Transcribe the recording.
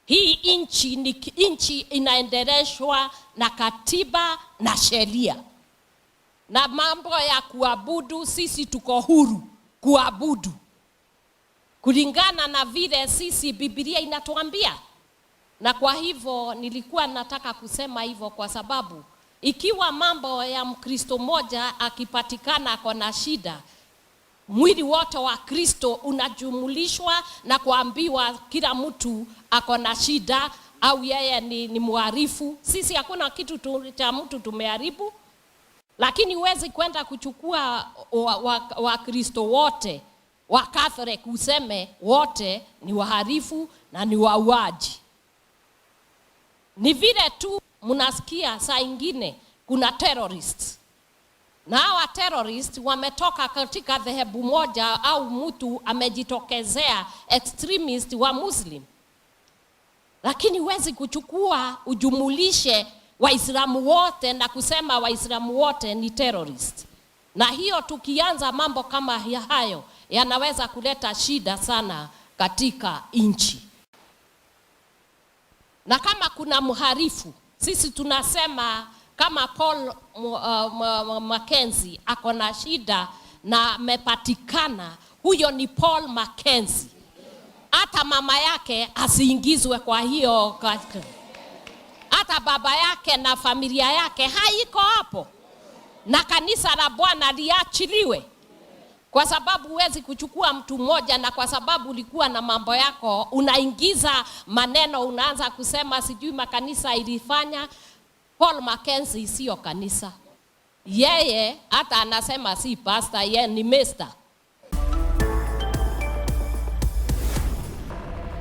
Hii nchi ni nchi inaendeleshwa na katiba na sheria, na mambo ya kuabudu, sisi tuko huru kuabudu kulingana na vile sisi Biblia inatuambia. Na kwa hivyo nilikuwa nataka kusema hivyo kwa sababu ikiwa mambo ya Mkristo mmoja akipatikana ako na shida, mwili wote wa Kristo unajumulishwa na kuambiwa kila mtu ako na shida au yeye ni mhalifu. Sisi hakuna kitu cha mtu tumeharibu, lakini huwezi kwenda kuchukua Wakristo wote wa Catholic useme wote ni wahalifu na ni wauaji. Ni vile tu mnasikia saa ingine kuna terrorists, na hawa terrorist wametoka katika dhehebu moja au mtu amejitokezea extremist wa Muslim, lakini huwezi kuchukua ujumulishe Waislamu wote na kusema Waislamu wote ni terrorist. Na hiyo tukianza mambo kama hayo yanaweza kuleta shida sana katika nchi. Na kama kuna mhalifu, sisi tunasema kama Paul Mackenzie ako na shida na amepatikana, huyo ni Paul Mackenzie. Hata mama yake asiingizwe kwa hiyo, hata baba yake na familia yake haiko hapo, na kanisa la Bwana liachiliwe, kwa sababu huwezi kuchukua mtu mmoja, na kwa sababu ulikuwa na mambo yako unaingiza maneno, unaanza kusema sijui makanisa ilifanya. Paul Mackenzie sio kanisa, yeye hata anasema si pastor, yeye ni mister.